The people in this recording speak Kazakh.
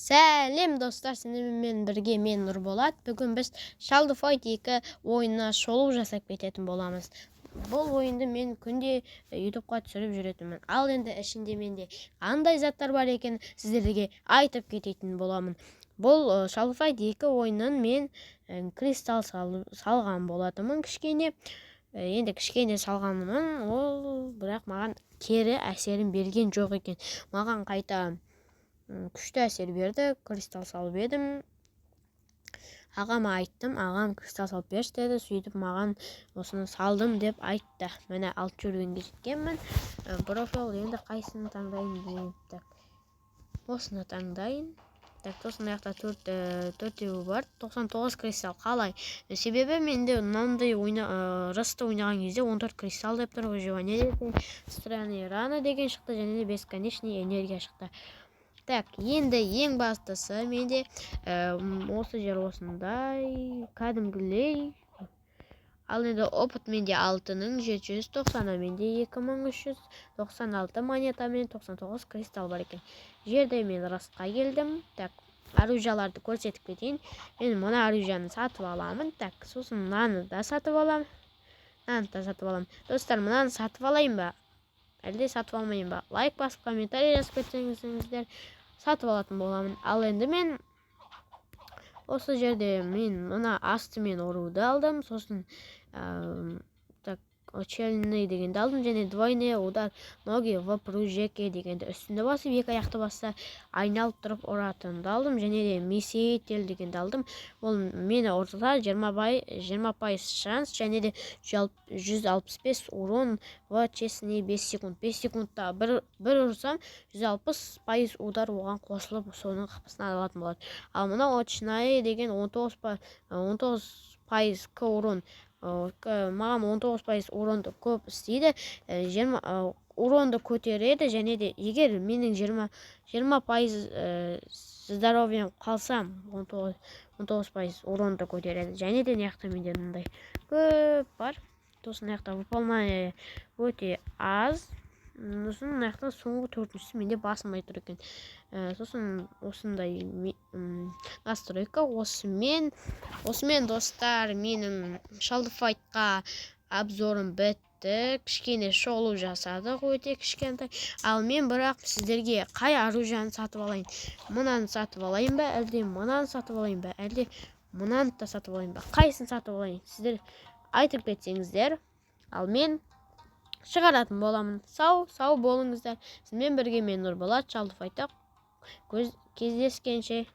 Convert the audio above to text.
Сәлем, достар! Сіздермен бірге мен, Нұрболат. Бүгін біз Shadow Fight 2 ойынына шолу жасап кететін боламыз. Бұл ойынды мен күнде ютубқа түсіріп жүретінмін. Ал енді ішінде менде қандай заттар бар екенін сіздерге айтып кететін боламын. Бұл Shadow Fight 2 ойынын мен кристалл салған болатынмын кішкене. Енді кішкене салғанмын, ол бірақ маған кері әсерін берген жоқ екен. Маған қайта күшті әсер берді. Кристалл салып едім, ағама айттым, ағам «Кристалл салып берші» деді. Сөйтіп маған осыны салдым деп айтты. Міне, 6 уровеньге жеткенмін. Профиль, енді қайсысын таңдайын? Так, осыны таңдайын. Так, сосын мына жақта төрт, төртеуі бар. 99 кристалл қалай? Себебі менде мынандай ойна, Рысты ойнаған кезде 14 кристалл деп тұр. Выживание, странные раны деген шықты және де бесконечный энергия шықты. Так, енді ең бастысы, менде осы жер осындай кәдімгілей. Ал енді опыт менде 6790, менде 2396 монета мен 99 кристалл бар екен. Жерде мен Рысқа келдім. Так, оружияларды көрсетіп кетейін. Мен мына оружияны сатып аламын. Так, сосын мынаны да сатып аламын, мынаны да сатып аламын. Достар, мынаны сатып алайын ба, әлде сатып алмайын ба? Лайк басып, комментарий жазып кетсеңіздер, сатып алатын боламын. Ал енді мен осы жерде мен мына астымен ұруды алдым. Сосын так, очельный дегенді алдым және двойной удар ноги в прыжке дегенді, үстінде басып, екі аяқты басса, айналып тұрып ұратынды алдым. Және де меситель дегенді алдым. Ол мені ұрса, 20% шанс және де 165 урон в течение 5 секунд. 5 секундта бір ұрсам, 160% удар оған қосылып, соның қапысына алатын болады. Ал мынау очная деген 19% к урон, маған 19% уронды көп істейді, 20 уронды көтереді. Және де егер менің 20% здоровьем қалсам, 19% уронды көтереді. Және де мына жақта менде мындай көп бар. Сосын мына жақта выполнение өте аз. Сосын мына жақта соңғы төртіншісі менде басылмай тұр екен. Сосын осындай настройка. Осымен, достар, менің Shadow Fightқа обзорым бітті. Кішкене шолу жасадық, өте кішкентай. Ал мен бірақ сіздерге қай оружиені сатып алайын? Мынаны сатып алайын ба, әлде мынаны сатып алайын ба, әлде мынаны да сатып алайын ба? Қайсысын сатып алайын, сіздер айтып кетсеңіздер, ал мен шығаратын боламын. Сау болыңыздар! Сізбен бірге мен, Нұрболат. Shadow Fightта кездескенше!